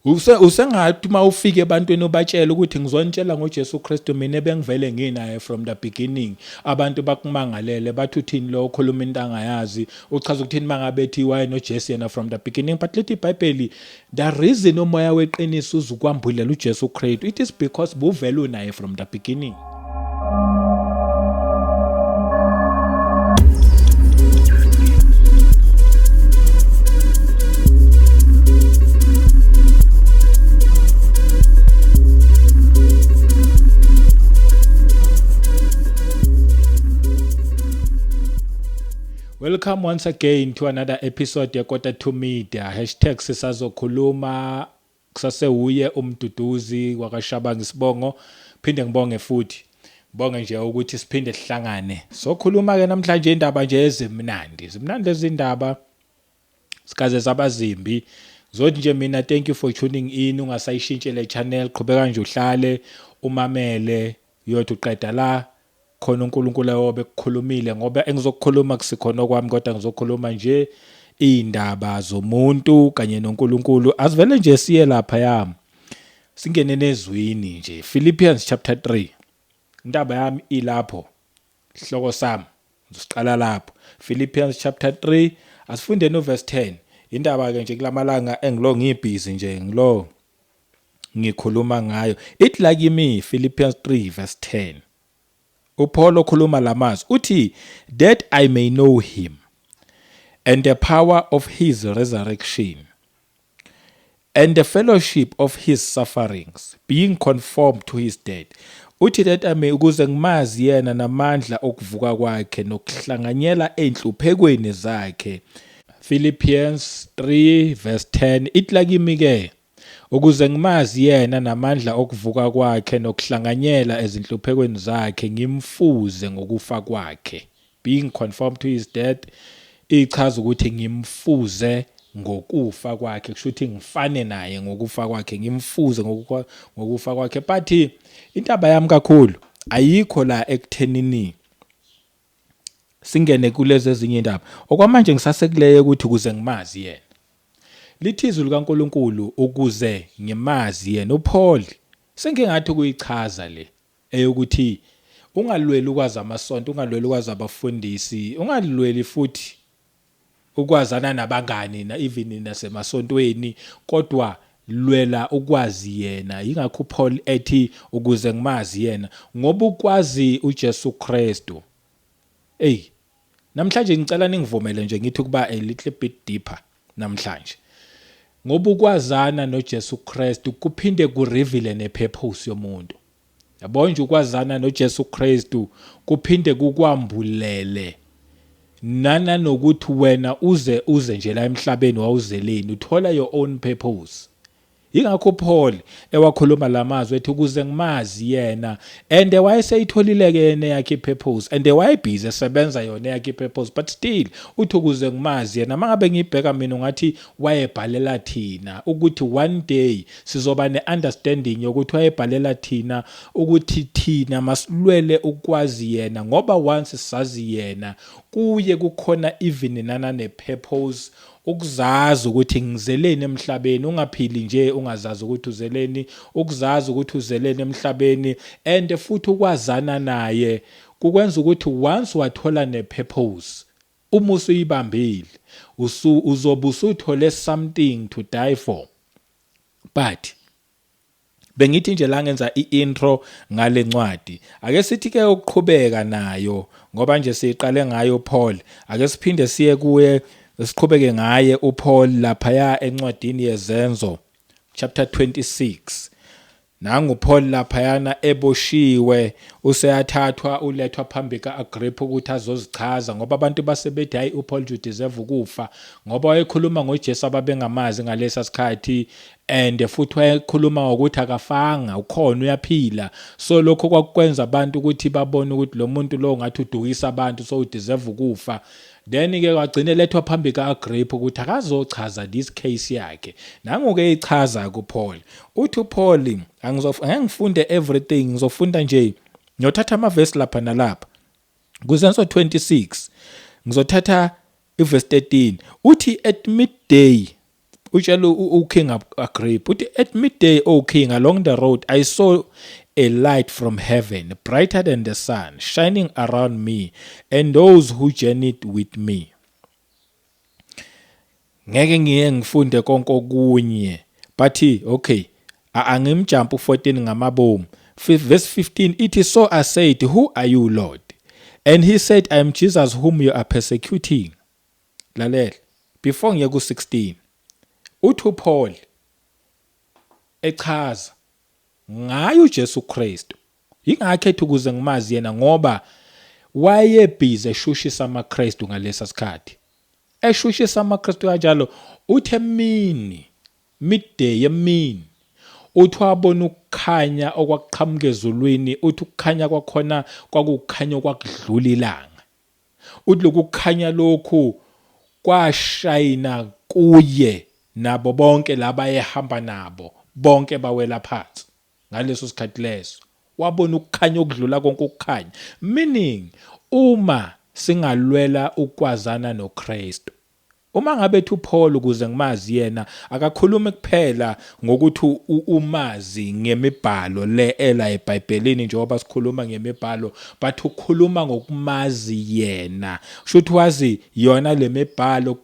Usengathi uma ufika ebantwini ubatshela ukuthi ngizonitshela ngoJesu Kristu mina ebengivele nginaye from the beginning, abantu bakumangalele bathi uthini lo okhuluma into angayazi, uchaza ukuthini mangabe ethi wayenoJesu yena from the beginning. But lithi iBhayibheli the reason umoya weqiniso uzukwambulela uJesu Kristu, it is because buvele unaye from the beginning. Welcome once again to another episode yeKota 2 Media. Hashtag sisazokhuluma kusasewuye uMduduzi wakaShabanga isibongo. Phinde ngibonge futhi. Ngibonge nje ukuthi siphinde sihlangane. Sokhuluma ke namhlanje indaba nje ezimnandi. Zimnandi lezi ndaba. Sikaze sabazimbi. Ngizothi nje mina thank you for tuning in, ungasayishintshi le channel, qhubeka nje uhlale umamele uyothi uqeda la khona uNkulunkulu ayobe kukhulumile ngoba engizokukhuluma kusikhona okwami kodwa ngizokhuluma nje indaba zomuntu kanye noNkulunkulu. Asivele nje siye lapha yami singene nezwini nje. Philippians chapter 3, indaba yami ilapho, isihloko sami ngizosiqala lapho. Philippians chapter 3, asifundeni uverse 10. Indaba ke nje kulamalanga engilo ngibhizi nje ngilo ngikhuluma ngayo. Ithi la kimi Philippians 3 verse 10. uPaul okhuluma lamazwi uthi that I may know him and the power of his resurrection and the fellowship of his sufferings, being conformed to his death. Uthi that I may, ukuze ngimazi yena namandla okuvuka kwakhe nokuhlanganyela enhluphekweni zakhe. Philippians 3 verse 10 ithi la kimi ke ukuze ngimazi yena namandla okuvuka kwakhe nokuhlanganyela ezinhluphekweni zakhe, ngimfuze ngokufa kwakhe. Being conformed to his death ichaza ukuthi ngimfuze ngokufa kwakhe, kusho ukuthi ngifane naye ngokufa kwakhe, ngimfuze ngokufa kwakhe. But intaba yami kakhulu ayikho la ekuthenini singene kulezi ezinye indaba. Okwamanje ngisasekuleyo ukuthi ukuze ngimazi yena. Lithi izwi likaNkulunkulu ukuze ngimazi yena. UPaul sengingathi ukuyichaza le eyokuthi ungalweli ukwazi amasonto, ungalweli ukwazi abafundisi, ungalweli futhi ukwazana nabangani na even nasemasontweni, kodwa lwela ukwazi yena. Yingakho uPaul ethi ukuze ngimazi yena, ngoba ukwazi uJesu Kristu. Ey, namhlanje ngicela ningivumele nje ngithi ukuba a little bit deeper namhlanje. Ngoba ukwazana noJesu Kristu kuphinde kureveal nepurpose yomuntu. Yabo nje ukwazana noJesu Kristu kuphinde kukwambulele nana nokuthi wena uze uze nje la emhlabeni wawuzeleni, uthola your own purpose. Yingakho uPaul ewakhuluma lamazwi ethi ukuze ngimazi yena, and wayeseyitholile ke yena eyakhe ipurpose, and wayebhizi esebenza yona eyakhe ipurpose, but still uthi ukuze ngimazi yena. Mangabe ngibheka mina ungathi wayebhalela thina ukuthi one day sizoba ne-understanding yokuthi wayebhalela thina ukuthi thina masilwele ukwazi yena, ngoba once sazi yena kuye kukhona even nana ne-purpose, ukuzazi ukuthi ngizeleni emhlabeni. Ungaphili nje ungazazi ukuthi uzeleni, ukuzazi ukuthi uzeleni emhlabeni, and futhi ukwazana naye kukwenza ukuthi once wathola ne-purpose, uma usuyibambile uzobe usuthole something to die for. But bengithi nje la ngenza i-intro ngale ncwadi, ake sithi ke ukuqhubeka nayo ngoba nje siyiqale ngayo Paul, ake siphinde siye kuye siqhubeke ngaye uPaul laphaya encwadini yeZenzo chapter 26. Nangu Paul laphayana eboshiwe, useyathathwa ulethwa phambi ka-Agrippa ukuthi azozichaza, ngoba abantu base bethi hayi uPaul nje udeserve ukufa, ngoba wayekhuluma ngoJesu ababengamazi ngalesa sikhathi, and futhi wayekhuluma ngokuthi akafanga, ukhona uyaphila. So lokho kwakukwenza abantu ukuthi babone ukuthi lo muntu lo ngathi udukisa abantu, so udeserve ukufa. Then ke wagcina elethwa phambi ka-Agrippa ukuthi akazochaza this case yakhe. Nangu-ke ichaza kuPaul. Uthi uPaul, angeke ngifunde everything, ngizofunda nje, ngiyothatha amavesi lapha nalapha. Kuzenzo 26 ngizothatha ivesi 13. Uthi at midday, Utshela uKing Agrippa, uthi, "At midday, O king, along the road I saw a light from heaven, brighter than the sun, shining around me and those who journeyed with me." Ngeke ngiye ngifunde konke okunye, but okay, angimjump u14 ngamabomu. Verse 15 ithi, "So I said, 'Who are you, Lord?' And he said, 'I am Jesus whom you are persecuting.'" Lalela, before ngiye ku16, uthi uPaul echaza ngaye uJesu Kristu, ingakho ethi ukuze ngimazi yena, ngoba wayebhizi eshushisa amaKristu ngalesa sikhathi, eshushisa amaKristu kanjalo. Uthi emini, midday, emini, uthi wabona ukukhanya okwakuqhamuka ezulwini. Uthi ukukhanya kwakhona kwakukhanya kwakudlula ilanga. Uthi lokukhanya lokhu kwashayina kuye nabo bonke laba ehamba nabo, bonke bawela phansi ngaleso sikhathi leso. Wabona ukukhanya okudlula konke ukukhanya, meaning uma singalwela ukwazana noKristu, uma ngabe ethi uPaul ukuze ngimazi yena, akakhulumi kuphela ngokuthi umazi ngemibhalo le ela eBhayibhelini, njengoba sikhuluma ngemibhalo, but ukhuluma ngokumazi yena. Shuthi wazi yona lemibhalo,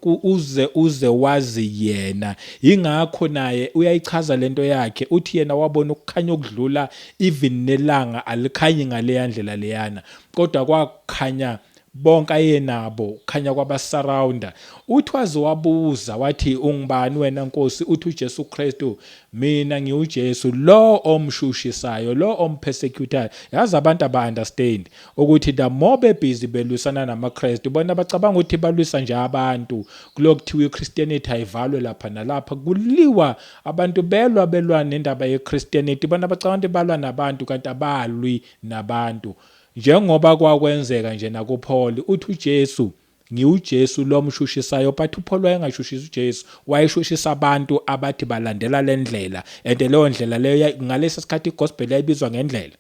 uze wazi yena. Ingakho naye uyayichaza lento yakhe, uthi yena wabona ukukhanya okudlula even nelanga, alikhanyi ngaleya ndlela leyana, kodwa kwakhanya bonke ayenabo, khanya kwabasurrounda. Uthi waze wabuza wathi, "Ungubani wena, Nkosi?" Uthi uJesu Kristu, "Mina ngiuJesu lo omshushisayo, lo ompersecutayo." Yazi, abantu aba understand ukuthi the more bebusy belwisana namaKristu, bona bacabanga ukuthi balwisa nje abantu. Kulokuthiwa iChristianity ayivalwe lapha nalapha, kuliwa abantu, belwa nendaba yeChristianity, bona bacabanga ukuthi balwa nabantu, kanti abalwi nabantu, njengoba kwakwenzeka nje nakuPaul. Uthi uJesu, "NgiwuJesu lo mshushisayo," but uPaul wayengashushisa uJesu, wayeshushisa abantu abathi balandela le ndlela, and leyo ndlela leyo ngalesi sikhathi igospel yayibizwa ngendlela,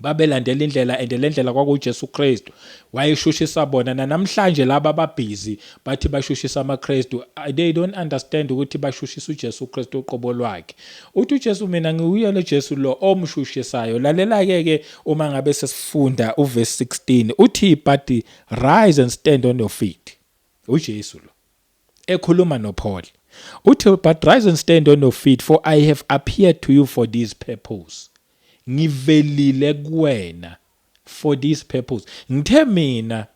babelandela indlela, and le ndlela kwakuJesu Kristu, wayeshushisa bona. Namhlanje laba ababhizi bathi bashushisa amaKristu, they don't understand ukuthi bashushisa uJesu Kristu uqobo lwakhe. Uthi uJesu, "Mina ngiwuye lo Jesu lo omshushisayo." Lalela ke ke uma ngabe sesifunda uverse 16, uthi, "But rise and stand on your feet." UJesu lo ekhuluma noPaul uthi, "But rise and stand on your feet, for I have appeared to you for this purpose." Ngivelile kuwena for this purpose. Ngithe mina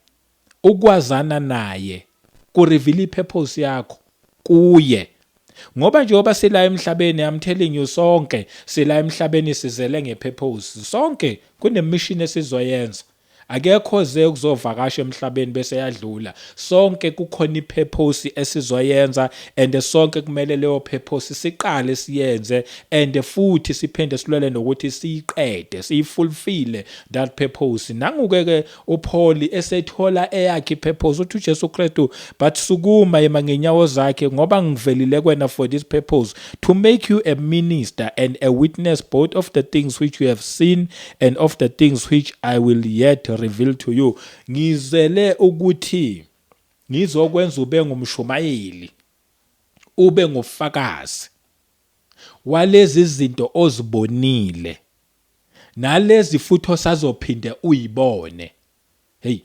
ukwazana naye kureveal ipurpose yakho kuye, ngoba njengoba sila emhlabeni, I'm telling you, sonke sila emhlabeni sizele ngepurpose. Sonke kune mission esizoyenza, akekho ze ukuzovakasha emhlabeni bese yadlula. Sonke kukhona ipurpose esizoyenza, and sonke kumele leyo purpose siqale siyenze, and futhi siphinde silwele nokuthi siyiqede, siyifulfill that purpose. Nanguke ke uPaul esethola eyakhe ipurpose. Uthi uJesu Kristu, "But sukuma, yema ngenyawo zakhe, ngoba ngivelile kwena for this purpose, to make you a minister and a witness both of the things which you have seen and of the things which I will yet reveal to you." Ngizele ukuthi ngizokwenza ube ngumshumayeli, ube ngufakazi walezi zinto ozibonile nalezi futhi osazophinde uyibone. Hey,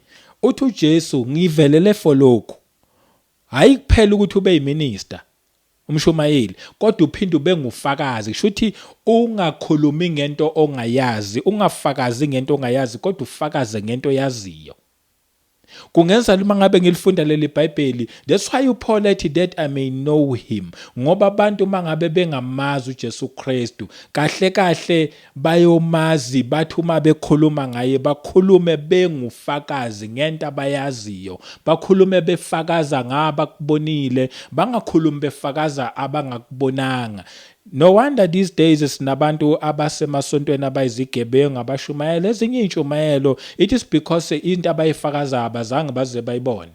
uthi uJesu, "Ngivelele for lokhu, hayi kuphela ukuthi ube yiminister, umshumayeli, kodwa uphinde ube ngufakazi." Kusho ukuthi ungakhulumi ngento ongayazi, ungafakazi ngento ongayazi, kodwa ufakaze ngento oyaziyo. Kungenza uma ngabe ngilifunda leli Bhayibheli, that's why uPaul ethi, "That I may know him," ngoba abantu mangabe bengamazi uJesu Kristu kahle kahle, bayomazi bathi uma bekhuluma ngaye, bakhulume bengufakazi ngento abayaziyo, bakhulume befakaza ngabakubonile, bangakhulumi befakaza abangakubonanga. No wonder these days sinabantu abasemasontweni abayizigebengu, abashumayela ezinye iy'ntshumayelo. It is because into abayifakaza abazange baze bayibone.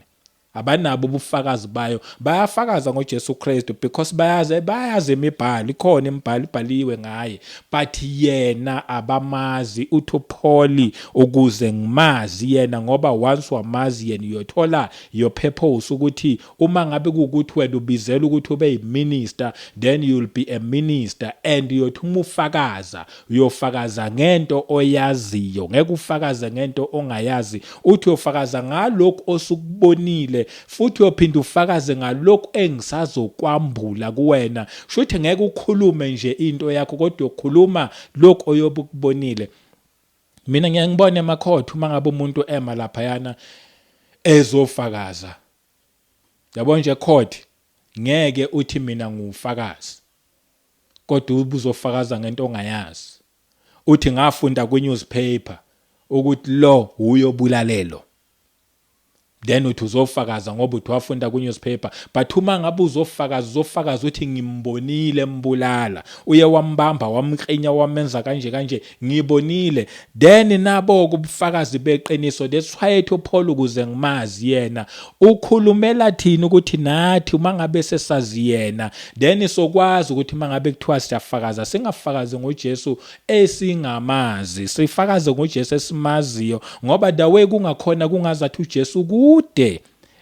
Abanabo ubufakazi bayo. Bayafakaza ngoJesu Kristu because bayazi imibhalo, ikhona imibhalo ibhaliwe ngaye, but yena abamazi. Uthi uPaul, ukuze ngimazi yena, ngoba once wamazi yena uyothola your purpose, ukuthi uma ngabe kuwukuthi wena ubizela ukuthi ube yiminister, then you'll be a minister, and uyothi uma ufakaza, uyofakaza ngento oyaziyo, ngeke ufakaze ngento ongayazi. Uthi uyofakaza ngalokhu osukubonile, futhi uyophinda ufakaze ngalokhu engisazokwambula kuwena. Shuthi ngeke ukhulume nje into yakho, kodwa uyokhuluma lokhu oyobe ukubonile. Mina ngiye ngibone emakhotho uma ngabe umuntu ema laphayana ezofakaza, yabo nje, court ngeke uthi mina ngiwufakazi, kodwa ubuzofakaza ngento ongayazi. Uthi ngafunda kwi-newspaper ukuthi lo uyobulalelo, then uthi uzofakaza ngoba uthi wafunda ku-newspaper. But uma ngabe uzofakaza, uzofakaza ukuthi ngimbonile mbulala, uye wambamba, wamklinya, wamenza kanje kanje, ngibonile. Then nabo kubufakazi beqiniso. That's why ethi uPaul, ukuze ngimazi yena. Ukhulumela thina ukuthi nathi uma ngabe sesazi yena, then sokwazi ukuthi uma ngabe kuthiwa siyafakaza, singafakazi ngoJesu esingamazi, sifakaze ngoJesu esimaziyo, ngoba the way kungakhona kungazathi uJesu kude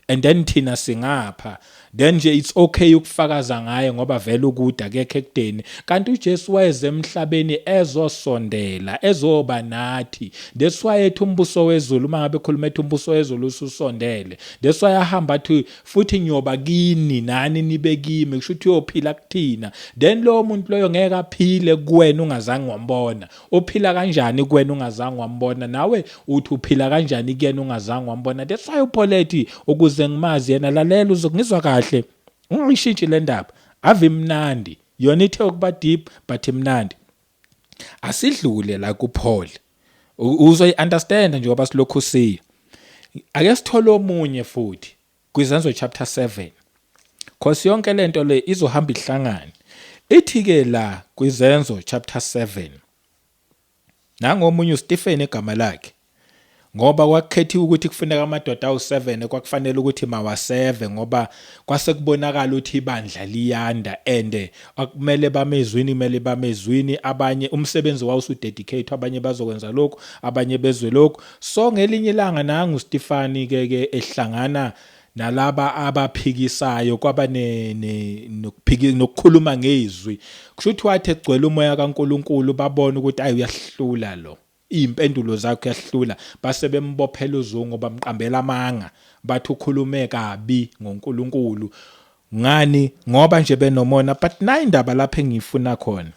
and then thina singapha, then nje it's okay ukufakaza ngaye ngoba vele ukude, akekho ekudeni. Kanti uJesu wayeze emhlabeni ezosondela, ezoba nathi. That's why ethi umbuso wezulu, uma ngabe ekhuluma ethi umbuso wezulu ususondele. That's why ahamba athi futhi ngiyoba kini nani nibe kimi, kusho ukuthi uyophila kuthina. Then lowo muntu loyo ngeke aphile kuwena ungazange wambona. Uphila kanjani kuwena ungazange wambona? Nawe uthi uphila kanjani kuyena ungazange wambona? That's why uPaul ethi ukuze ngimazi yena. Lalela, uzokungizwa kahle, ungayishintshi le ndaba, ave imnandi yona, ithe ukuba deep but imnandi. Asidlule la kuPaul, uzoyi-understand njengoba silokhu siya. Ake sithole omunye futhi kwiZenzo chapter 7, cause yonke lento le izohamba ihlangane. Ithi ke la kwiZenzo chapter 7, nangomunye uStephen igama lakhe, ngoba kwakukhethiwe ukuthi kufuneka amadoda awu7 kwakufanele ukuthi mawaseve, ngoba kwase kubonakala ukuthi ibandla liyanda and akumele bamezwini, kumele bamezwini abanye, umsebenzi wawusudedicate, abanye bazokwenza lokhu, abanye bezwe lokhu. So ngelinye ilanga nangu uStefani ke ke ehlangana nalaba abaphikisayo, kwaba nokukhuluma ngezwi. Kusho ukuthi wathi egcwele umoya kaNkuluNkulu, babona ukuthi ayi, uyahlula lo, iy'mpendulo zakhe uyahlula. Base bembophela uzungu, bamqambela amanga, bathi ukhulume kabi ngoNkulunkulu. Ngani? Ngoba nje benomona. But nayi indaba lapho engiyifuna khona,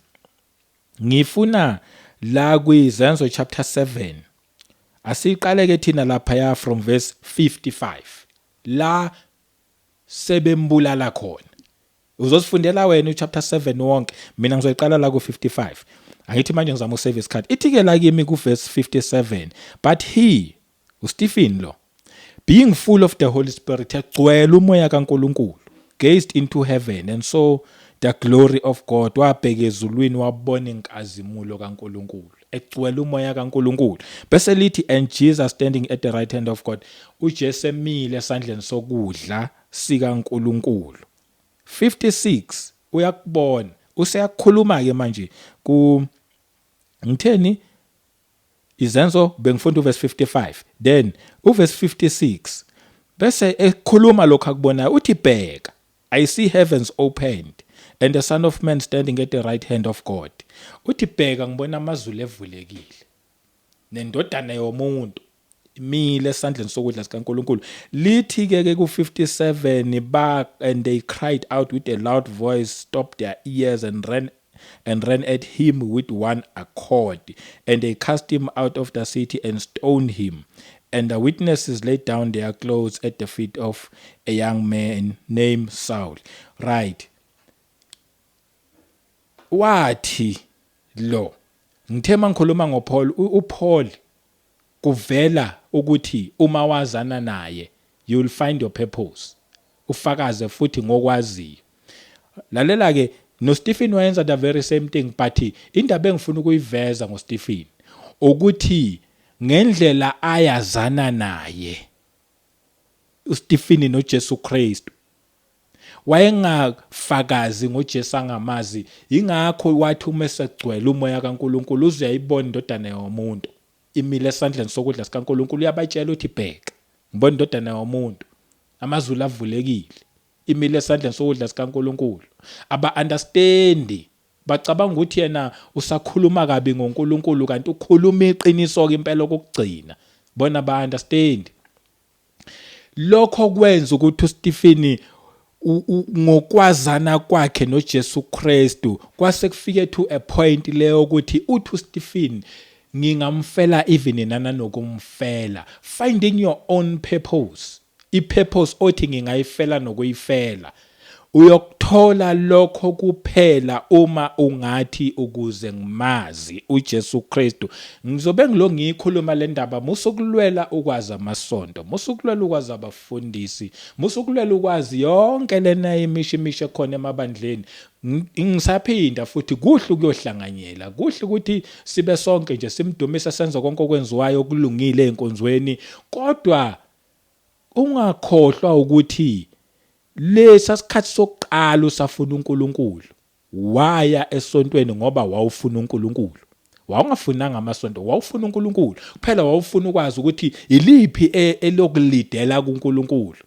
ngifuna la kwiZenzo chapter 7. Asiqale ke thina lapha ya from verse 55 la sebembulala khona. Uzosifundela wena uchapter 7 wonke, mina ngizoyiqala la ku-55. Angithi manje ngizama ukusave isikhathi. Ithi-ke la kimi ku-verse 57, "But he," uStephen lo, "being full of the Holy Spirit," egcwele umoya kaNkulunkulu, "gazed into heaven and saw the glory of God." Wabheka ezulwini, wabona inkazimulo kaNkulunkulu, egcwele umoya kaNkulunkulu. Bese lithi, "and Jesus standing at the right hand of God," uJesu emile esandleni sokudla sikaNkulunkulu. 56 uyakubona, useyakhuluma ke manje ku, ngitheni, Izenzo bengifunda uverse 55, then uverse 56 bese ekhuluma lokho akubonayo. Uthi, "Bheka, I see heavens opened and the Son of Man standing at the right hand of God." Uthi, "Bheka, ngibona amazulu evulekile nendodana yomuntu imile esandleni sokudla sikaNkuluNkulu." Lithi ke ke ku57 ba, "And they cried out with a loud voice, stopped their ears and ran at him with one accord, and they cast him out of the city and stoned him. And the witnesses laid down their clothes at the feet of a young man named Saul." Right, wathi lo, ngithe mangikhuluma ngoPaul, uPaul kuvela ukuthi uma wazana naye, you will find your purpose, ufakaze futhi ngokwaziyo. Lalela ke, noStephen wayenza the very same thing, but indaba engifuna ukuyiveza ngoStephen ukuthi ngendlela ayazana naye. uStephen noJesu Kristu. Wayengafakazi ngoJesu angamazi, ingakho wathi uma esegcwele umoya kaNkulunkulu uze uyayibona indodana yomuntu imile esandleni sokudla sikaNkulunkulu, uyabatshela uthi bheka, ngibona indodana yomuntu, amazulu avulekile, imile esandleni sokudla sikaNkulunkulu. Aba understand, bacabanga ukuthi yena usakhuluma kabi ngoNkulunkulu kanti ukhuluma iqiniso ke impela okugcina. Bona ba understand. Lokho kwenza ukuthi uStephen ngokwazana kwakhe noJesu Kristu kwase kufike to a point leyo ukuthi uthi uStephen ngingamfela even nana nokumfela, finding your own purpose, i-purpose othi ngingayifela nokuyifela. Uyokuthola lokho kuphela uma ungathi ukuze ngimazi uJesu Kristu. Ngizobe ngilo ngiyikhuluma le ndaba, musa ukulwela ukwazi amasonto, musa ukulwela ukwazi abafundisi, musa ukulwela ukwazi yonke lena imishimisho ekhona emabandleni. Ngisaphinda futhi, kuhle ukuyohlanganyela, kuhle ukuthi sibe sonke nje simdumise, senze konke okwenziwayo okulungile ey'nkonzweni, kodwa ungakhohlwa ukuthi lesa sikhathi sokuqala usafuna uNkulunkulu, waya esontweni ngoba wawufuna uNkulunkulu. Wawungafunanga amasonto, wawufuna uNkulunkulu kuphela. Wawufuna ukwazi ukuthi iliphi elokulidela kuNkulunkulu,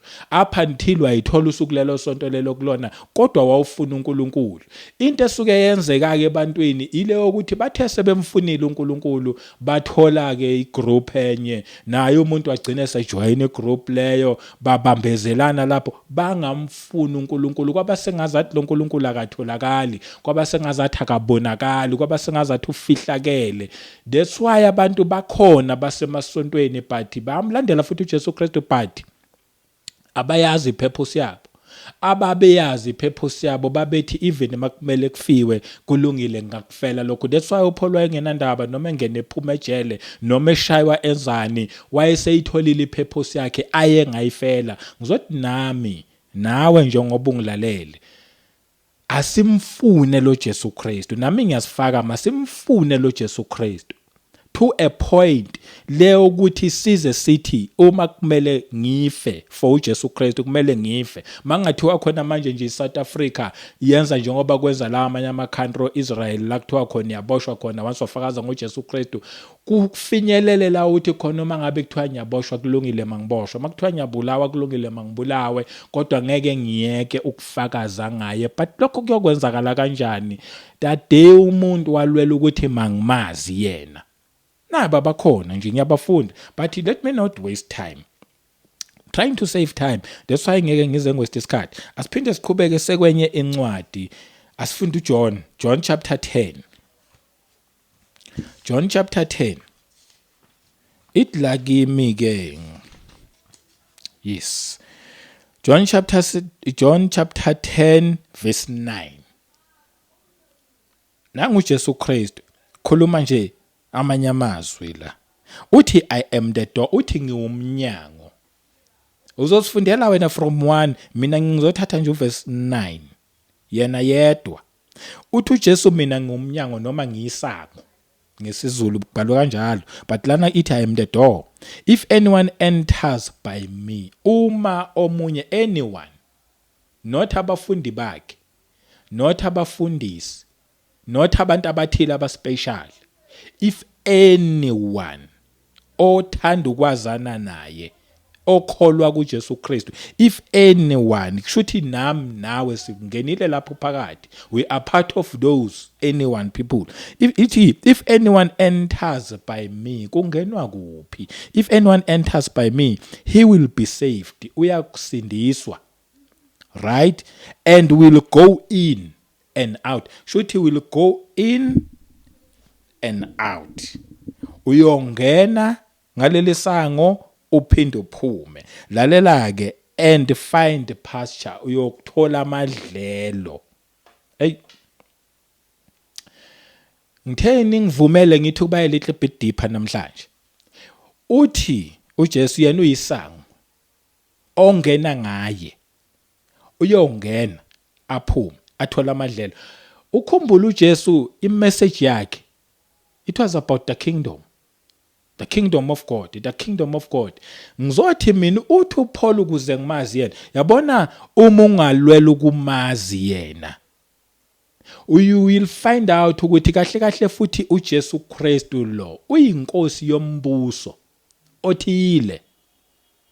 up until wayithola usukulelo sonto lelo kulona, kodwa wawufuna uNkulunkulu. Into esuke yenzeka ke ebantwini ile yokuthi bathe sebemfunile uNkulunkulu, bathola ke igroup enye, naye umuntu agcine esejoyina igroup leyo, babambezelana lapho bangamfuni uNkulunkulu. Kwaba sengazathi lo nkulunkulu akatholakali, kwaba sengazathi akabonakali, kwaba sengazathi ufihlakele. That's why abantu bakhona basemasontweni but bayamlandela futhi uJesu Kristu, but abayazi ipurpose yabo. Ababeyazi ipurpose yabo babethi even makumele kufiwe, kulungile, ngingakufela lokho. That's why uPaul wayengenandaba noma engene ephuma ejele noma eshaywa enzani, wayeseyitholile ipurpose yakhe ayengayifela. Ngizothi nami nawe njengoba ungilalele, asimfune lo Jesu Kristu. Nami ngiyasifaka, masimfune lo Jesu Kristu to a point leyo ukuthi size sithi uma kumele ngife for uJesu Kristu, kumele ngife. Mangathiwa khona manje nje iSouth Africa yenza njengoba kwenza la amanye ama country, Israel, la kuthiwa khona iyaboshwa khona once wafakaza ngoJesu Kristu, kufinyelele la uthi khona uma ngabe kuthiwa ngiyaboshwa, kulungile mangiboshwa, uma kuthiwa ngiyabulawa, kulungile mangibulawe, kodwa ngeke ngiyeke ukufakaza ngaye. But lokho kuyokwenzakala kanjani? That day umuntu walwela ukuthi mangimazi yena, naba bakhona nje, ngiyabafunda, but let me not waste time trying to save time. That's why ngeke ngize ngiwaste isikhathi. Asiphinde siqhubeke sekwenye incwadi, asifunde uJohn, John chapter 10. John chapter 10 ithi la kimi ke, yes, John chapter 10 verse 9. Nangu Jesu Kristu khuluma nje amanye amazwi la, uthi, "I am the door." Uthi ngiwumnyango. Uzosifundela wena from 1, mina ngizothatha nje uverse 9. Yena yedwa uthi uJesu, mina ngumnyango noma ngiyisango, ngesiZulu kubhalwe kanjalo, but lana ithi, "I am the door. If anyone enters by me," uma omunye, anyone, not abafundi bakhe, not abafundisi, not abantu abathile abaspecial, if anyone othanda ukwazana naye, okholwa kuJesu Kristu, if anyone, kushuthi nami nawe singenile lapho phakathi, we are part of those anyone people. If ithi, "If anyone enters by me," kungenwa kuphi? "If anyone enters by me, he will be saved," uyakusindiswa, right, "and will go in and out." Shuthi will go in and out, uyongena ngaleli sango uphinde uphume. Lalela ke, "and find pasture," uyokuthola amadlelo. Hey, ngitheni ngivumele ngithi ukuba a little bit deeper namhlanje. Uthi uJesu yena uyisango, ongena ngaye uyongena aphume athola amadlelo. Ukhumbula uJesu, imessage yakhe, it was about the kingdom. The kingdom of God, the kingdom of God. Ngizothi mina uthi uPaul ukuze ngimazi yena. Yabona uma ungalwela ukumazi yena, you will find out ukuthi kahle kahle futhi uJesu Kristu lo uyinkosi yombuso othile.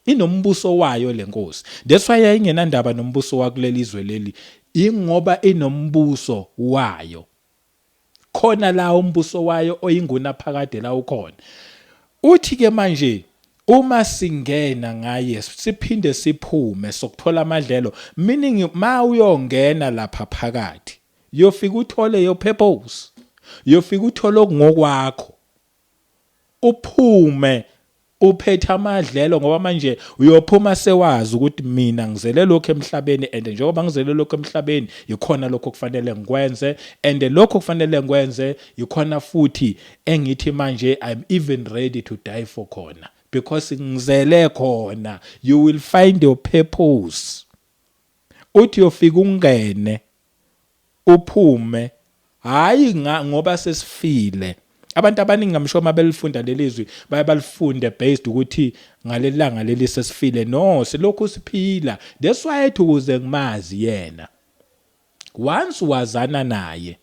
Inombuso wayo lenkosi. That's why yayingenandaba nombuso wakuleli zwe leli, ingoba inombuso wayo. Khona la umbuso wayo oyingunaphakade la ukhona. Uthi ke manje uma singena ngaye siphinde siphume sokuthola amadlelo, meaning ma uyongena lapha phakathi yofika uthole your purpose, yofika uthole okungokwakho, uphume uphethe amadlelo, ngoba manje uyophuma sewazi ukuthi mina ngizele lokho emhlabeni, and njengoba ngizele lokho emhlabeni yikhona lokho kufanele ngikwenze, and lokho kufanele ngikwenze yikhona futhi engithi manje I'm even ready to die for khona because ngizele khona. You will find your purpose. Uthi uyofika ungene uphume, hayi ngoba sesifile. Abantu abaningi ngamsho uma belifunda leli zwi baye balifunde based ukuthi ngaleli langa leli sesifile. No, silokhu siphila. That's why ethi ukuze ngimazi yena. Once wazana naye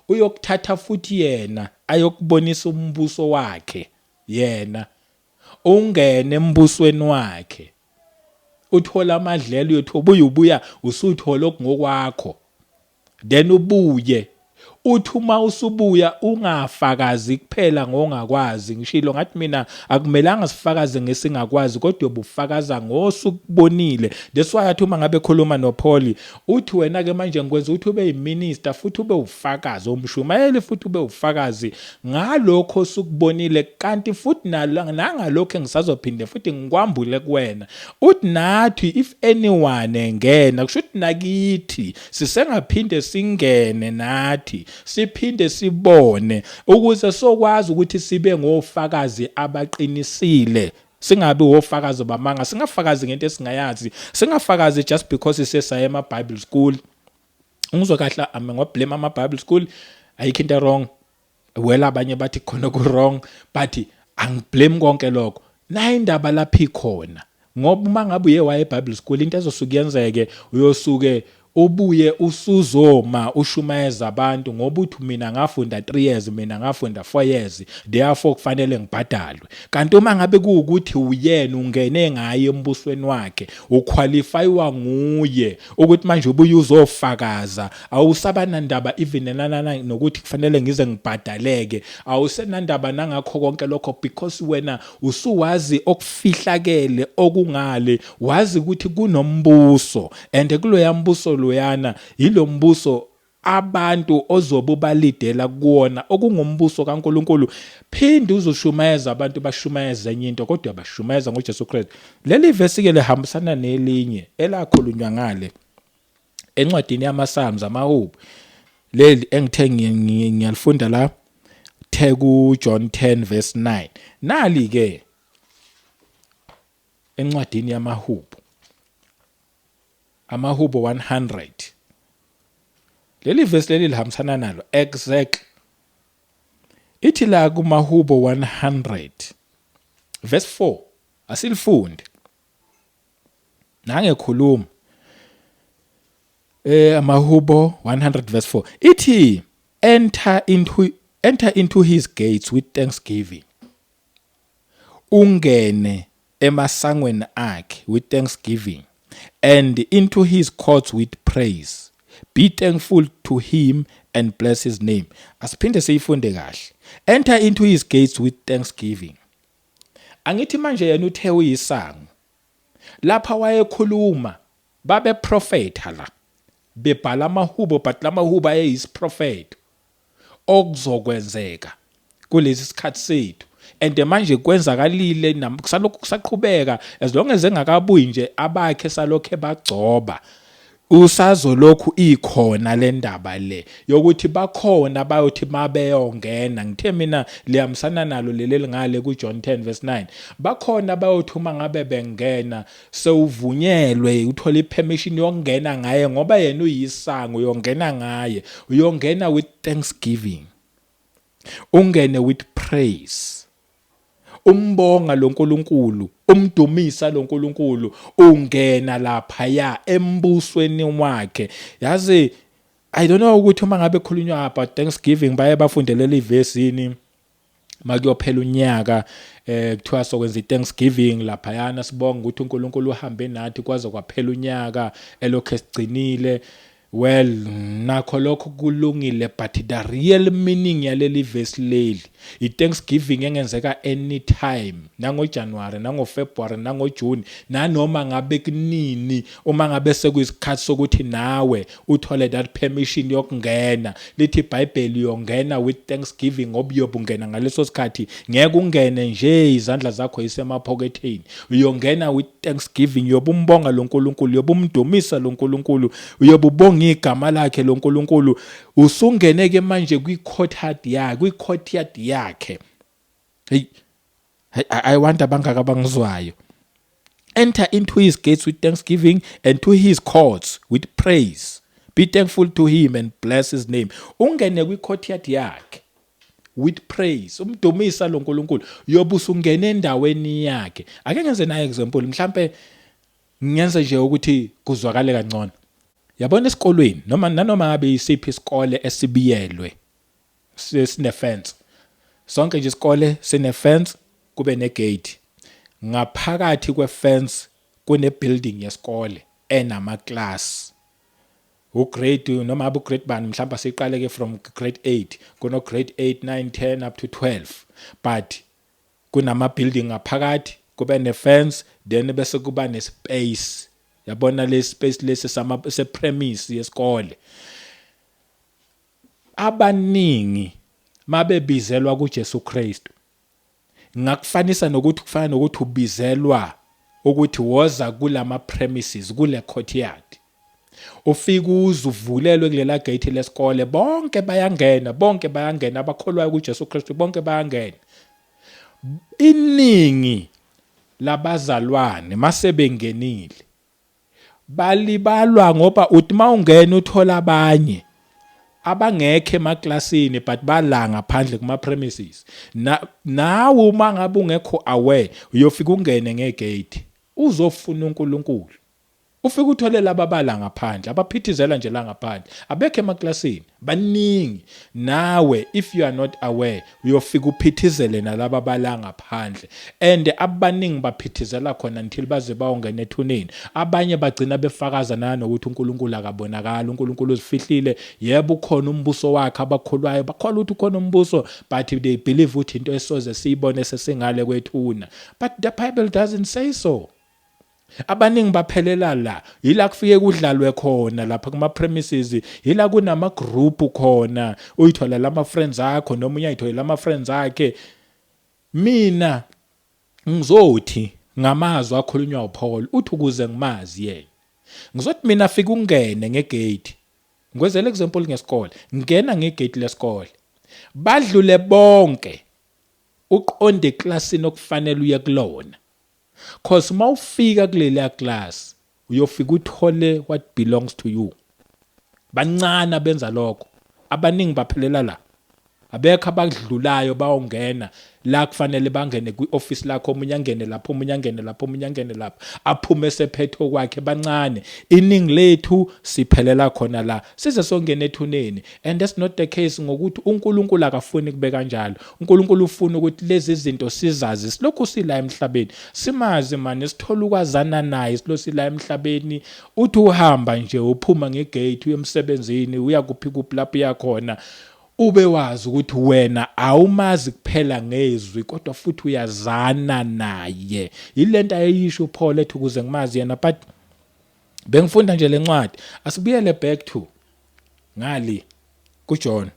uyokuthatha futhi yena ayokubonisa umbuso wakhe, yena ungene embusweni wakhe, uthola amadlelo, uyothi ubuye ubuya usuthola okungokwakho, then ubuye uthi uma usubuya ungafakazi kuphela ngongakwazi. Ngishilo ngathi mina akumelanga sifakaze ngesingakwazi, kodwa ubufakaza ngosukubonile. That's why athi uma ngabe khuluma noPaul uthi wena ke manje ngikwenza ukuthi ube yiminister futhi ube ufakazi umshumayeli futhi ube ufakazi ngalokho osukubonile, kanti futhi nangalokho engisazophinde futhi ngikwambule kuwena. Uthi nathi if anyone engena, kusho ukuthi nakithi sisengaphinde singene nathi siphinde sibone ukuze sokwazi ukuthi sibe ngofakazi abaqinisile, singabi wofakazi bamanga, singafakazi ngento esingayazi, singafakazi just because sesaya ema Bible school. Ungizwe kahle, ame ngoblame ama Bible school, ayikho into wrong. Well, abanye bathi khona ku wrong, but angiblame konke lokho. Nayi indaba lapha ikhona, ngoba uma ngabe uye waye eBible school into ezosuke yenzeke uyosuke ubuye usuzoma ushumayeza abantu ngoba uthi mina ngafunda 3 years, mina ngafunda 4 years, therefore kufanele ngibhadalwe. Kanti uma ngabe kuwukuthi uyena ungene ngaye embusweni wakhe, uqualifywa nguye ukuthi manje ubuye uzofakaza, awusabanandaba even nanana nokuthi kufanele ngize ngibhadaleke, awusenandaba nangakho konke lokho, because wena usuwazi okufihlakele okungale, wazi ukuthi kunombuso, and kuloya mbuso loyana yilo mbuso abantu ozobe ubalidela kuwona, okungumbuso kaNkuluNkulu. Phinde uzoshumayeza abantu, bashumayeza enye into, kodwa bashumayeza ngoJesu Kristu. Leli vesi ke lihambisana nelinye elakhulunywa ngale encwadini yamaPsalms, amahubo, leli engithe ngiyalifunda la the ku John 10 verse 9. Nali ke encwadini yamahubo, amahubo 100, leli verse leli lihambisana nalo exactly. Ithi la kumahubo 100 verse 4, asilifunde nangekhuluma. Amahubo 100 verse 4 ithi, Enter into his gates with thanksgiving," ungene emasangweni akhe with thanksgiving, "and into his courts with praise. Be thankful to him and bless his name." Asiphinde siyifunde kahle. Enter into his gates with thanksgiving. Angithi manje yena uthe uyisango. Lapha wayekhuluma babe prophet la bebhala amahubo, but lamahubo ayeyisiprofeto okuzokwenzeka kulesi sikhathi sethu, and manje kwenzakalile, kusalokhu kusaqhubeka. As long as engakabuyi nje abakhe salokhe bagcoba, usazolokhu ikhona le ndaba le yokuthi bakhona bayothi mabeyongena. Ngithe mina liyamsana nalo leli elingale kuJohn 10 verse 9. Bakhona bayothi uma ngabe bengena sewuvunyelwe, uthola ipermission yokungena ngaye, ngoba yena uyisango, uyongena ngaye, uyongena with thanksgiving, ungene with praise. Umbonga loNkulunkulu, umdumisa loNkulunkulu, ungena laphaya embusweni wakhe. Yazi, I don't know ukuthi uma ngabe khulunywa about Thanksgiving baye bafundelela ivesi yini. Makuyophela unyaka kuthiwa sokwenza iThanksgiving laphayana, sibonga ukuthi uNkulunkulu uhambe nathi kwaze kwaphela unyaka elokhu esigcinile. Well, nakho lokho kulungile, but the real meaning yaleli verse leli, i-Thanksgiving engenzeka anytime, nangoJanuary, nangoFebruary, nangoJune, nanoma ngabe kunini, uma ngabe sekuyisikhathi sokuthi nawe uthole that permission yokungena. Lithi iBhayibheli uyongena with thanksgiving, ngoba uyobe ungena ngaleso sikhathi. Ngeke ungene nje izandla zakho isemaphoketheni. Uyongena with thanksgiving, uyobe umbonga lo nkulunkulu, uyobe umdumisa lo nkulunkulu, uyobe ubonga igama lakhe lo nkulunkulu. Usungene ke manje kwi-courtyard yakhe, kwi-courtyard yakhe. Hey, I want abangaka abangizwayo. Enter into his gates with thanksgiving and to his courts with praise. Be thankful to him and bless his name. Ungene kwi-courtyard yakhe with praise, umdumisa lo nkulunkulu, uyobe usungena endaweni yakhe. Ake ngenze naye example, mhlambe ngenze nje ukuthi kuzwakale kangcono. Yabona, esikolweni noma nanoma ngabe isiphi isikole esibiyelwe, sine fence, sonke nje isikole sine fence, kube negate. Ngaphakathi kwefence kune building yesikole enama class, ugrade noma abe ugrade bani. Mhlawumbe siqale ke from grade 8, kuno grade 8, 9, 10 up to 12, but kunama building ngaphakathi, kube ne fence, then bese kuba ne space. Yabona le space lesi sama se premise yesikole. Abaningi mabebizelwa kuJesu Kristu, ngakufanisa nokuthi kufana nokuthi ubizelwa ukuthi woza kulama premises, kule courtyard. Ufika uze uvulelwe kulela gate lesikole, bonke bayangena, bonke bayangena abakholwayo kuJesu Kristu, bonke bayangena. Iningi labazalwane masebengenile balibalwa, ngoba uthi mawungena uthola abanye abangekho emaklasini, but bala ngaphandle kuma premises. Na nawe uma ngabe ungekho aware, uyofika ungene ngegate uzofuna uNkulunkulu, ufike uthole laba bala ngaphandle, abaphithizela nje la ngaphandle, abekho emaklasini, baningi. Nawe, if you are not aware, uyofika uphithizele nalaba bala ngaphandle, and abaningi baphithizela khona until baze bayongena ethuneni. Abanye bagcina befakaza nanokuthi uNkulunkulu akabonakali, uNkulunkulu uzifihlile. Yebo, ukhona umbuso wakhe, abakholwayo bakholwa ukuthi ukhona umbuso, but they believe ukuthi into esoze siyibone sesingale kwethuna, but the Bible doesn't say so. Abaningi baphelela la, yila kufike kudlalwe khona lapha kuma premises, yila kunama group khona, uyithola lama friends akho noma uyayithola lama friends akhe. Mina ngizothi ngamazwi akhulunywa uPaul, uthi ukuze ngimazi yena. Ngizothi mina fika ungene ngegate, ngwenzela example ngesikole, ngena ngegate lesikole, badlule bonke, uqonde eklasini okufanele uye kulona, 'cause mawufika kuleliya class uyofika uthole what belongs to you. Bancane abenza lokho, abaningi baphelela la, abekho abadlulayo bayongena la kufanele bangene kwi-office lakho. Omunye angene lapho, omunye angene lapho, omunye angene lapho, aphume sephetho kwakhe. Bancane. Iningi lethu siphelela khona la size songena ethuneni, and that's not the case, ngokuthi uNkulunkulu akafuni kube kanjalo. uNkulunkulu ufuna ukuthi lezi zinto sizazi silokhu sila emhlabeni, simazi manje, sithola ukwazana naye silokhu sila emhlabeni. Uthi uhamba nje, uphuma ngegate, uye emsebenzini, uya kuphi kuphi lapho uyakhona, ube wazi ukuthi wena awumazi kuphela ngezwi kodwa futhi uyazana naye. Yilento ayeyisho uPaul ethi ukuze ngimazi yena. But bengifunda nje lencwadi. Asibuyele back to ngali kuJohn.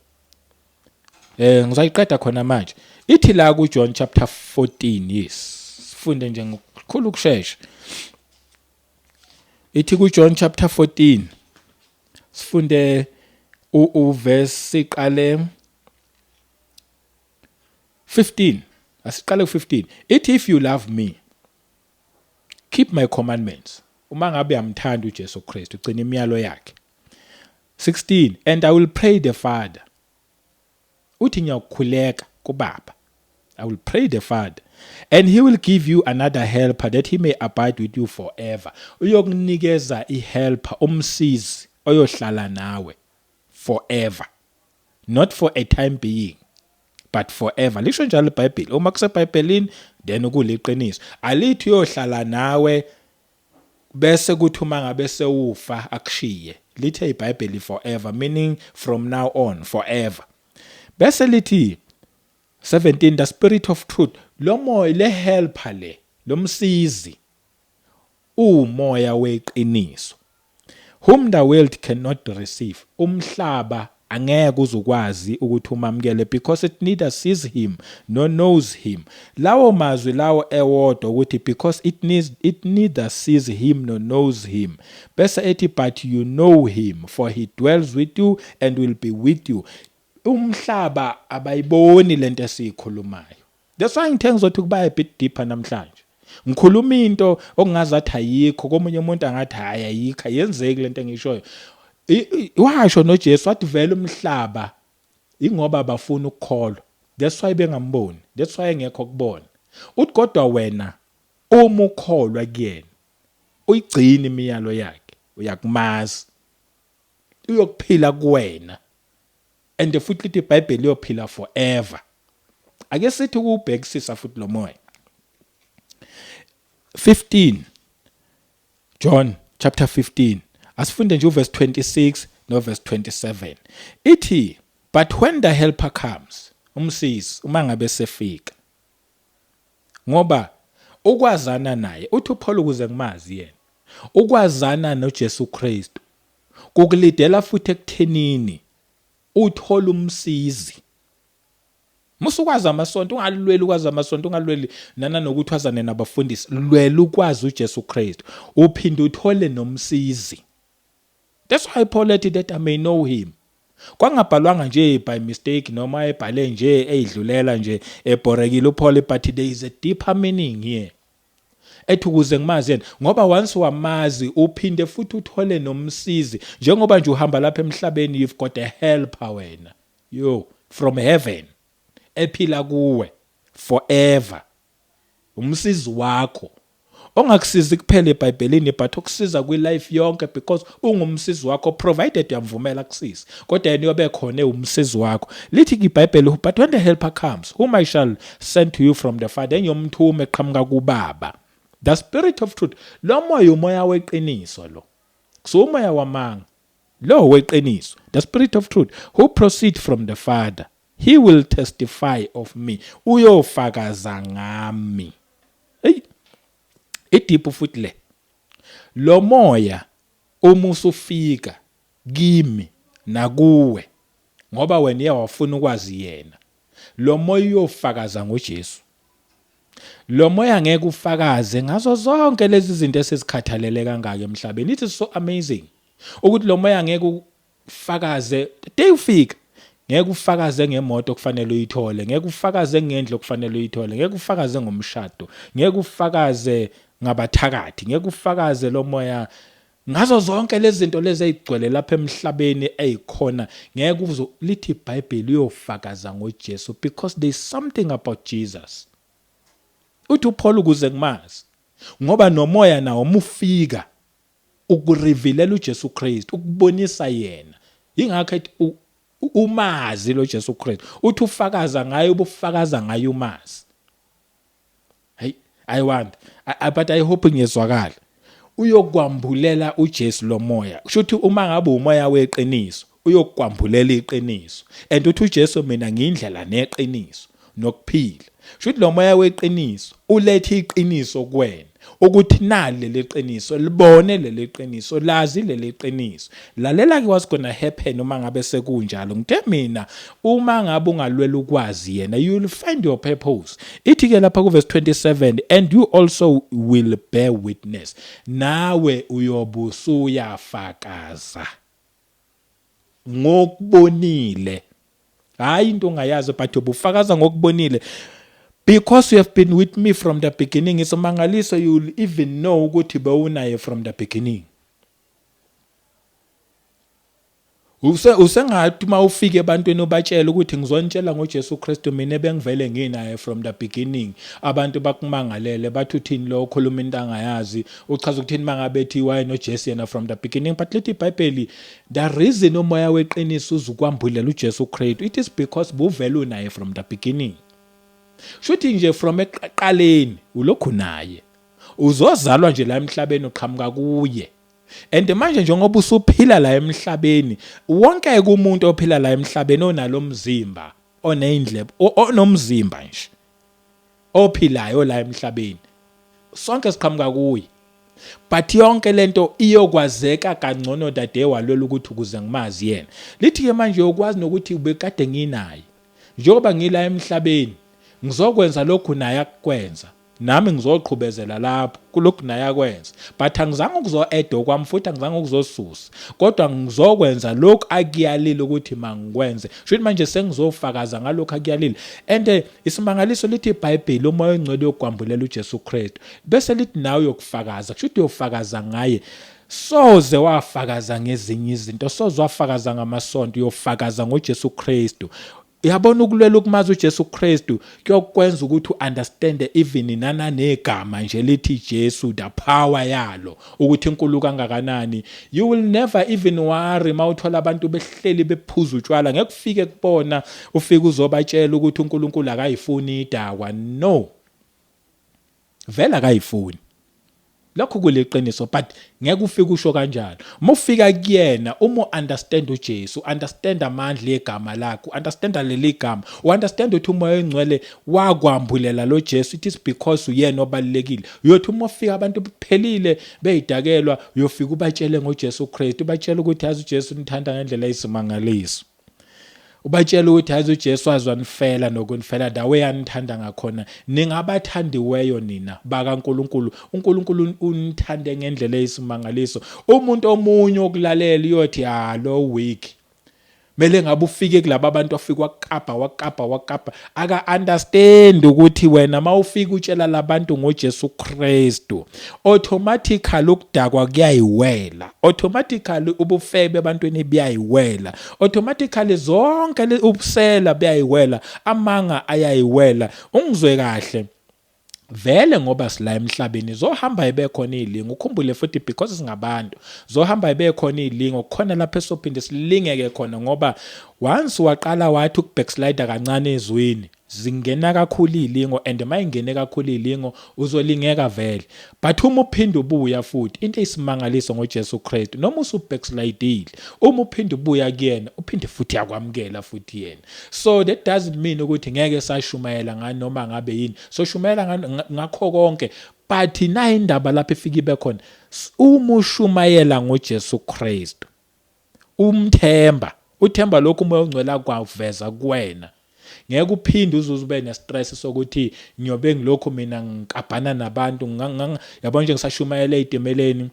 Ngizayiqeda khona manje. Ithi la kuJohn chapter 14, yes, sifunde nje ngokukhulu ukushesha. Ithi kuJohn chapter 14, sifunde uverse, siqale 15, asiqale ku15. Ithi, "If you love me, keep my commandments." Uma ngabe uyamthanda uJesu Kristu, ugcina imiyalo yakhe. 16, "And I will pray the Father," uthi ngiyakukhuleka kubaba, "I will pray the Father, And he will give you another helper that he may abide with you forever. Uyokunikeza ihelper, umsizi oyohlala nawe forever. Not for a time being, but forever. Lisho njalo iBhayibheli. Uma kuseBhayibhelini then kuliqiniso. Alithi uyohlala nawe bese kuthi uma ngabe sewufa akushiye. Lithe iBhayibheli forever, meaning from now on forever. Bese lithi 17, the spirit of truth, lo moya, le helper le, lomsizi, umoya weqiniso, whom the world cannot receive, umhlaba angeke uzukwazi ukuthi umamukele, because it neither sees him nor knows him. Lawo mazwi lawo ewodwa ukuthi because it neither sees him nor knows him, bese ethi but you know him, for he dwells with you and will be with you. Umhlaba abayiboni lento esiyikhulumayo. That's why ngithe ngizothi kuba a bit deeper namhlanje. Ngikhuluma into okungazathi ayikho, komunye umuntu angathi hayi ayikho, ayenzeki lento engishoyo. Washo noJesu wathi vele umhlaba ingoba bafuna ukukholwa, that's why bengamboni, that's why engekho kubona. Uthi kodwa wena uma ukholwa kuyena, uyigcina imiyalo yakhe, uyakumazi, uyokuphila kuwena, and futhi lithi iBhayibheli uyophila forever. Ake sithi ukubhekisisa futhi lo moya. 15, John chapter 15, asifunde nje uverse 26 no verse 27. Ithi but when the helper comes, umsizi uma ngabe sefika, ngoba ukwazana naye, uthi uPaul ukuze ngimazi yena, ukwazana noJesu Kristu kukulidela futhi ekuthenini uthola umsizi. Musukwazi amasonto, ungalweli ukwazi amasonto, ungalweli nana nokuthi wazane nabafundisi, lwela ukwazi uJesu Kristu, uphinde uthole nomsizi. That's why Paul ethi that I may know him. Kwangabhalwanga nje by mistake noma ebhale nje eyidlulela nje ebhorekile uPaul, but there is a deeper meaning here. Ethi ukuze ngimazi yena, ngoba once wamazi uphinde futhi uthole nomsizi. Njengoba nje uhamba lapha emhlabeni, you've got a helper wena, yo, from heaven, ephila kuwe forever, umsizi wakho ongakusizi kuphela eBhayibhelini but okusiza kwi-life yonke, because ungumsizi wakho provided uyamvumela kusiza, kodwa yena uyobe khona umsizi wakho. Lithi iBhayibheli, but when the helper comes, whom I shall send to you from the Father, engiyomthuma eqhamuka kuBaba, the spirit of truth. Lo moya umoya weqiniso, lo so umoya wamanga, lo weqiniso, the spirit of truth who proceed from the Father, he will testify of me, uyofakaza ngami. Hey, i-deep futhi le. Lo moya uma usufika kimi nakuwe, ngoba wena uyawafuna ukwazi yena, lo moya uyofakaza ngoJesu. Lo moya ngeke ufakaze ngazo zonke lezi zinto esizikhathalele kangaka emhlabeni. It is so amazing ukuthi lo moya ngeke ufakaze day ufika, ngeke ufakaze ngemoto okufanele uyithole, ngeke ufakaze ngendlu okufanele uyithole, ngeke ufakaze ngomshado, ngeke ufakaze ngabathakathi, ngeke ufakaze lo moya ngazo zonke lezi zinto lezi ezigcwele lapha emhlabeni ezikhona. Ngeke uzo, lithi iBhayibheli uyofakaza ngoJesu, because there is something about Jesus. Uthi uPaul ukuze ngimazi, ngoba nomoya nawo mufika ukurevealela uJesu Kristu, ukubonisa yena. Ingakho ethi umazi lo Jesu Kristu, uthi ufakaza ngaye, ubufakaza ngaye umazi. Hey, I want I, but I hope ngiyezwakala. Uyokwambulela uJesu lo moya. Kusho ukuthi uma ngabe umoya weqiniso, uyokwambulela iqiniso, and uthi uJesu mina ngiyindlela neqiniso nokuphila. Kusho ukuthi lo moya weqiniso ulethe iqiniso kuwena, ukuthi nali leli qiniso, libone leli qiniso, lazi leli qiniso. Lalela ke what's gonna happen uma ngabe sekunjalo. Ngithe mina uma ngabe ungalwela ukwazi yena, you will find your purpose. Ithi ke lapha ku verse 27, and you also will bear witness, nawe uyobusuyafakaza ngokubonile. Hayi into ongayazi, but ubufakaza ngokubonile, because you have been with me from the beginning. Isimangaliso, you will even know ukuthi bewunaye from the beginning. Usengathi uma ufika ebantwini ubatshela ukuthi ngizonitshela ngoJesu Kristu, mina bengivele nginaye from the beginning, abantu bakumangalele, bathi uthini lo okhuluma into angayazi, uchaza ukuthini mangabe ethi wayenoJesu yena from the beginning? But lithi iBhayibheli, the reason umoya weqiniso uzukwambulela uJesu Kristu, it is because buvele unaye from the beginning. Shuthi nje from eqaleni ulokhu naye, uzozalwa nje la emhlabeni uqhamuka kuye. And manje njengoba usuphila la emhlabeni, wonke umuntu ophila la emhlabeni onalomzimba, oneyindlebe, onomzimba nje ophilayo la emhlabeni, sonke siqhamuka kuye. But yonke lento iyokwazeka kangcono dade walwela ukuthi ukuze ngimazi yena. Lithi ke manje uyokwazi nokuthi ubekade nginaye, njengoba ngila emhlabeni ngizokwenza lokhu naye akukwenza, nami ngizoqhubezela lapho kulokhu naye akwenza, but angizange ukuzo-add okwami futhi angizange ukuzosusa, kodwa ngizokwenza lokhu akuyalile ukuthi mangikwenze. Shuthi manje sengizofakaza ngalokhu akuyalile. And isimangaliso, lithi iBhayibheli, umoya ongcwele yokwambulela uJesu Kristu, bese lithi nawe uyokufakaza. Kusho ukuthi uyofakaza ngaye. Soze wafakaza ngezinye izinto, soze wafakaza ngamasonto, uyofakaza ngoJesu Kristu. Uyabona, ukulwela ukumazi uJesu Kristu kuyokwenza ukuthi uunderstand even nana negama nje lithi Jesu, the power yalo ukuthi inkulu kangakanani. You will never even worry mawuthola abantu behleli bephuza utshwala, ngeke ufike kubona ufike uzobatshela ukuthi uNkulunkulu akayifuni idakwa. No, vele akayifuni, lokho kuliqiniso, but ngeke ufike usho kanjalo. Uma ufika kuyena, uma understand uJesu, understand amandla egama lakhe, understand leli gama, understand ukuthi umoya ongcwele wakwambulela lo Jesu, it is because uyena obalekile. Uyothi uma ufika abantu bephelile beyidakelwa, uyofika ubatshele ngoJesu Kristu, ubatshele ukuthi yazi uJesu nithanda ngendlela eyisimangaliso, ubatshela ukuthi yazi uJesu azwanifela nokunifela, the way anithanda ngakhona, ningabathandiweyo nina bakaNkuluNkulu, uNkulunkulu unithande ngendlela eyisimangaliso. Umuntu omunye okulalela uyothi, "Ha, lo weak." Mele ngabe ufike kulaba abantu, afika wakapa wakapa wakapa, aka understand ukuthi wena mawufika utshela labantu ngoJesu Kristu, automatically ukudakwa kuyayiwela, automatically ubufebe ebantwini buyayiwela, automatically zonke ubusela buyayiwela, amanga ayayiwela. Ungizwe kahle vele, ngoba sila emhlabeni zohamba ibe khona izilingo. Ukhumbule futhi, because singabantu, zohamba ibe khona izilingo khona lapho esophinde silingeke khona, ngoba once waqala wathi ukubackslide kancane ezweni, zingena kakhulu izilingo, and mayingene kakhulu izilingo uzolingeka vele. But uma uphinda ubuya futhi, into eyisimangaliso ngoJesu Kristu, noma usubackslidile, uma uphinda ubuya kuyena, uphinde futhi yakwamukela futhi yena. So that doesn't mean ukuthi ngeke sashumayela nganoma ngabe yini, so shumayela ngakho konke. But nayi indaba lapho ifika ibe khona: uma ushumayela ngoJesu Kristu, umthemba, uthemba lokhu umoya ongcwele akwaveza kuwena, ngeke uphinde uzuze ube nestress sokuthi ngiyobe ngilokhu mina ngikabhana nabantu. Yabona nje, ngisashumayela ey'timeleni,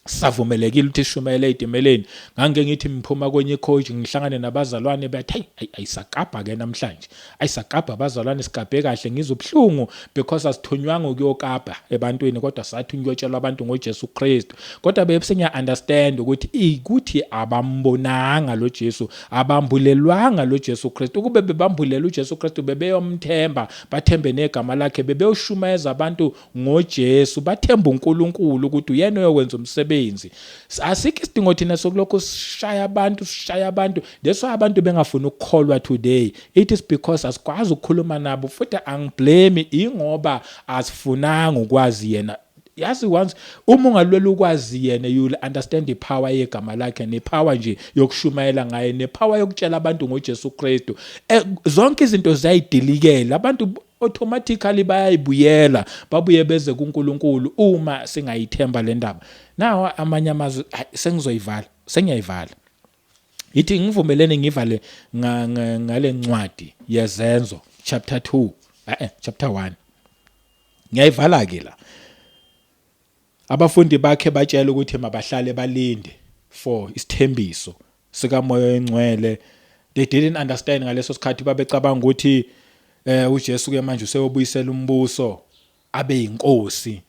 savumelekile ukuthi sishumayele ey'timeleni, ngangike ngithi ngiphuma kwenye icoach, ngihlangane nabazalwane, bathi, "Hayi, ayisakabha ke namhlanje, ayisakabha abazalwane, sigabhe kahle." Ngizwe ubuhlungu because asithunywanga ukuyokabha ebantwini, kodwa sathi ukuyotshelwa abantu ngoJesu Kristu. Kodwa bese ngiya-understand ukuthi ikuthi abambonanga lo Jesu, abambulelwanga lo Jesu Kristu. Ukube bebambulela uJesu Kristu, bebeyomthemba, bathembe negama lakhe, bebeyoshumayeza abantu ngoJesu, bathemba uNkulunkulu ukuthi uyena oyokwenza umsebenzi. Asikho isidingo thina sokulokhu sishaya abantu, sishaya abantu. That's why abantu bengafuni ukukholwa today. It is because asikwazi ukukhuluma nabo, futhi angiblame, ingoba asifunanga ukwazi yena. Yazi, once uma ungalwela ukwazi yena, you will understand ipower yegama lakhe, nepower nje yokushumayela ngaye, nepower yokutshela abantu ngoJesu Kristu. Zonke izinto ziyayidilikela, abantu automatically bayayibuyela, babuye beze kuNkulunkulu uma singayithemba le ndaba. Nawa amanye amazwi, sengizoyivala, sengiyayivala. Ithi ngivumelene ngivale ngale ncwadi yeZenzo chapter 2, chapter 1. Ngiyayivala ke la. Abafundi bakhe batshela ukuthi mabahlale balinde for isithembiso sikaMoya oNgcwele. They didn't understand ngaleso sikhathi, babecabanga ukuthi uJesu ke manje useyobuyisela umbuso, abe yinkosi,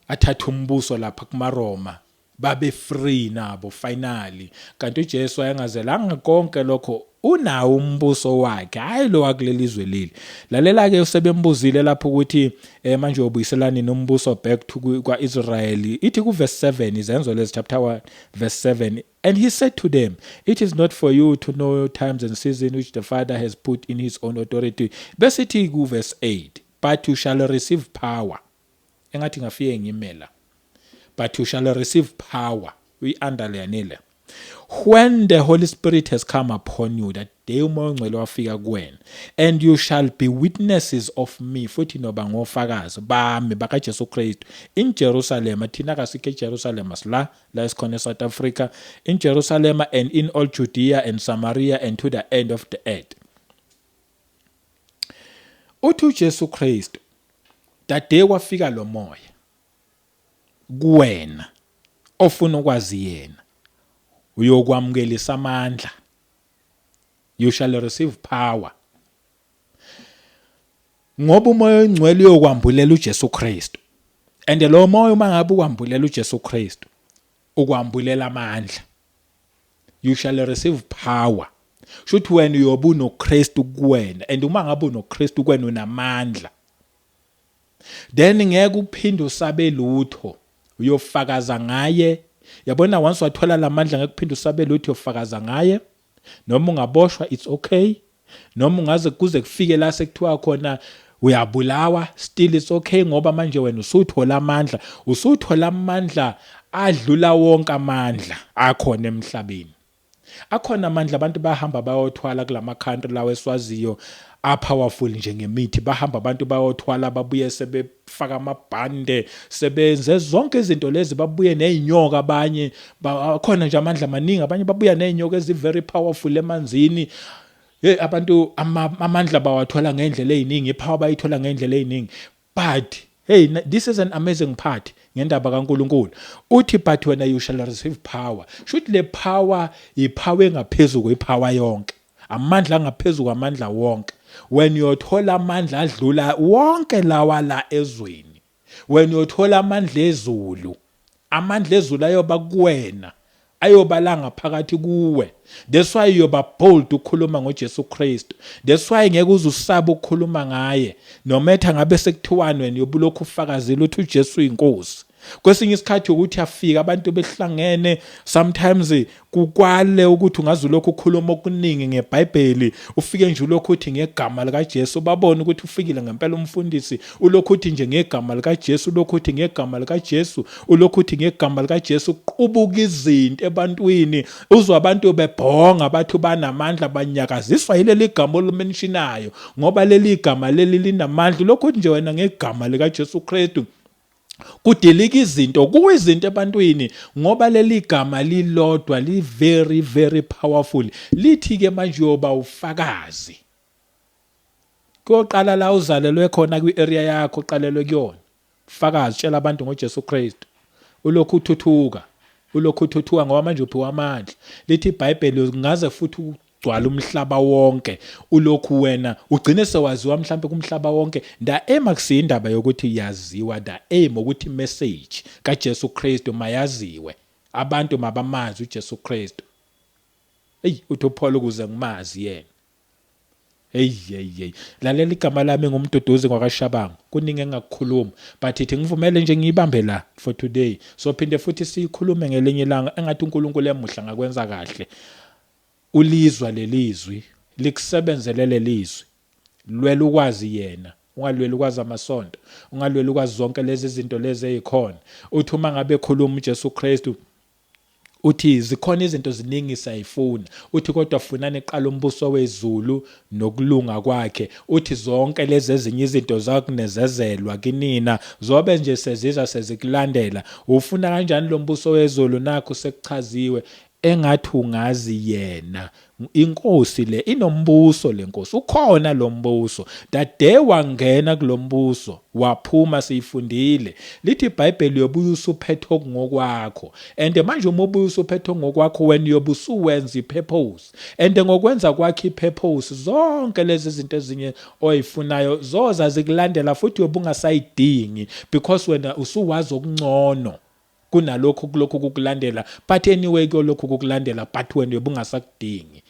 athathe umbuso lapha kumaRoma. Babe free nabo finally. Kanti uJesu wayengazelanga konke lokho, unawo umbuso wakhe, hayi lo wakuleli zwe leli. Lalela ke, usebembuzile lapho ukuthi manje uyobuyiselani nombuso back to kwa-Israel. Ithi ku verse 7, izenzo lezi chapter 1 verse 7: "And he said to them, 'It is not for you to know times and seasons which the Father has put in his own authority.'" Bese ithi ku verse 8, "But you shall receive power." Engathi ngafike ngimela. "But you shall receive power," uyi-underline, "when the Holy Spirit has come upon you," that day uMoya oNgcwele wafika kuwena, "and you shall be witnesses of me," futhi noba ngofakazi bami bakaJesu Kristu, "in Jerusalem." Thina kasikho eJerusalem, sila la esikhona eSouth Africa. "In Jerusalem and in all Judea and Samaria and to the end of the earth." Uthi uJesu Kristu, that day kwafika lo moya kuwena ofuna ukwazi yena, uyokwamukelisa amandla, you shall receive power, ngoba uMoya oNgcwele uyokwambulela uJesu Kristu, and lo moya uma ngabe ukwambulela uJesu Kristu, ukwambulela amandla. You shall receive power, shuthi wena uyobe unoKristu kuwena, and uma ngabe unoKristu kuwena, unamandla. Then ngeke uphinde usabe lutho, uyofakaza ngaye. Yabona, once wathola lamandla, ngeke uphinde usabe lutho, uyofakaza ngaye. Noma ungaboshwa, it's okay. Noma ungaze kuze kufike la sekuthiwa khona uyabulawa, still it's okay, ngoba manje wena usuthola amandla, usuthola amandla adlula wonke amandla akhona emhlabeni. Akhona amandla, abantu bahamba bayothwala kulama country lawo eswaziyo a-powerful njengemithi. Bahamba abantu bayothwala, babuye sebefaka amabhande, sebenze zonke izinto lezi, babuye nezinyoka abanye. Akhona nje amandla amaningi, abanye babuya nezinyoka ezi very powerful emanzini. Hey, abantu amandla bawathola ngendlela eziningi, ipower bayithola ngendlela eziningi. But hey, this is an amazing part ngendaba kaNkuluNkulu. Uthi, "But wena you shall receive power." Shuthi le power, ipower engaphezulu kwepower yonke, amandla angaphezulu kwamandla wonke. When uyothola amandla adlula wonke lawa la ezweni, when uyothola amandla ezulu, amandla ezulu ayoba kuwena, ayoba la ngaphakathi kuwe. That's why uyoba bold ukukhuluma ngoJesu Kristu. That's why ngeke uze usabe ukukhuluma ngaye. No matter ngabe sekuthiwani, wena uyobulokhu ufakazile ukuthi uJesu uyinkosi. Kwesinye isikhathi ukuthi afika abantu behlangene, sometimes kukwale ukuthi ungaze ulokhu ukhuluma okuningi ngeBhayibheli, ufike nje ulokhu uthi ngegama likaJesu, babone ukuthi ufikile ngempela umfundisi. Ulokhu uthi nje ngegama likaJesu, ulokhu uthi ngegama likaJesu, ulokhu uthi ngegama likaJesu, qubuka izinto ebantwini, uzwa abantu bebhonga, bathi banamandla, banyakaziswa yileli gama olumentionayo, ngoba leli gama leli linamandla. Lokhu nje wena ngegama likaJesu Kristu, kudilika izinto, kuyizinto ebantwini, ngoba leli gama lilodwa li very very powerful. Lithi ke manje uyoba ufakazi. Kuyoqala la uzalelwe khona, kwi-area yakho oqalelwe kuyona. Fakazi, tshela abantu ngoJesu Kristu. Ulokhu uthuthuka, ulokhu uthuthuka, ngoba manje uphiwa amandla. Lithi iBhayibheli ngaze futhi ugcwala umhlaba wonke, ulokhu wena ugcine sewaziwa mhlambe kumhlaba wonke. The aim akusiyo indaba yokuthi yaziwa, the aim ukuthi message kaJesu Kristu mayaziwe, abantu mabamazi uJesu Kristu. Hey, uthi uPaul, ukuze ngimazi yena. Hey hey hey, lalela, igama lami nguMduduzi ngwakaShabangu. Kuningi engakukhuluma, but ithi ngivumele nje ngiyibambe la for today. So phinde futhi siyikhulume ngelinye ilanga. Engathi uNkulunkulu emuhla ngakwenza kahle. Ulizwa lelizwi, likusebenzele lelizwi. Lwela ukwazi yena, ungalweli ukwazi amasonto, ungalweli ukwazi zonke lezi zinto lezi ezikhona. Uthi uma ngabe ekhuluma uJesu Kristu, uthi zikhona izinto ziningi sayifuna, uthi kodwa funani iqala umbuso wezulu nokulunga kwakhe. Uthi zonke lezi ezinye izinto zakunezezelwa kinina, zobe nje seziza sezikulandela. Ufuna kanjani lo mbuso wezulu? Nakho sekuchaziwe. Engathi ungazi yena inkosi le inombuso, le nkosi ukhona lo mbuso. That day wangena kulombuso, waphuma, siyifundile, lithi iBhayibheli uyobuya usuphethe okungokwakho. And manje uma ubuya usuphethe ngokwakho, wena uyobe usuwenza ipurpose, and ngokwenza kwakho ipurpose, zonke lezi zinto ezinye oyifunayo zoza zikulandela, futhi uyobe ungasayidingi, because wena usuwazi okungcono. Kunalokhu kulokhu kukulandela, but anyway kuyolokhu kukulandela, but wena ubungasakudingi.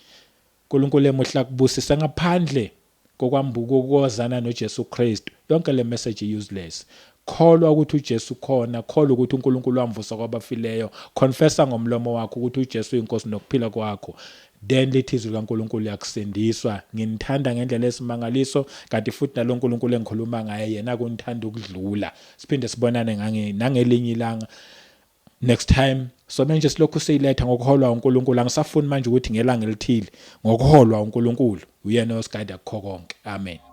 uNkulunkulu emuhle akubusise. Ngaphandle kokwambuka okozana noJesu Kristu, yonke le message useless. Kholwa ukuthi uJesu khona, kholwa ukuthi uNkulunkulu wamvusa kwabafileyo, confessa ngomlomo wakho ukuthi uJesu uyinkosi nokuphila kwakho, then lithi izwi likaNkulunkulu yakusindiswa. Nginithanda ngendlela esimangaliso, kanti futhi nalo nkulunkulu engikhuluma ngaye yena kunithanda ukudlula. Siphinde sibonane nangelinye ilanga next time. So manje silokhu siyiletha ngokuholwa uNkulunkulu. Angisafuni manje ukuthi ngelanga elithile, ngokuholwa uNkulunkulu, uyena osigayida kukho konke. Amen.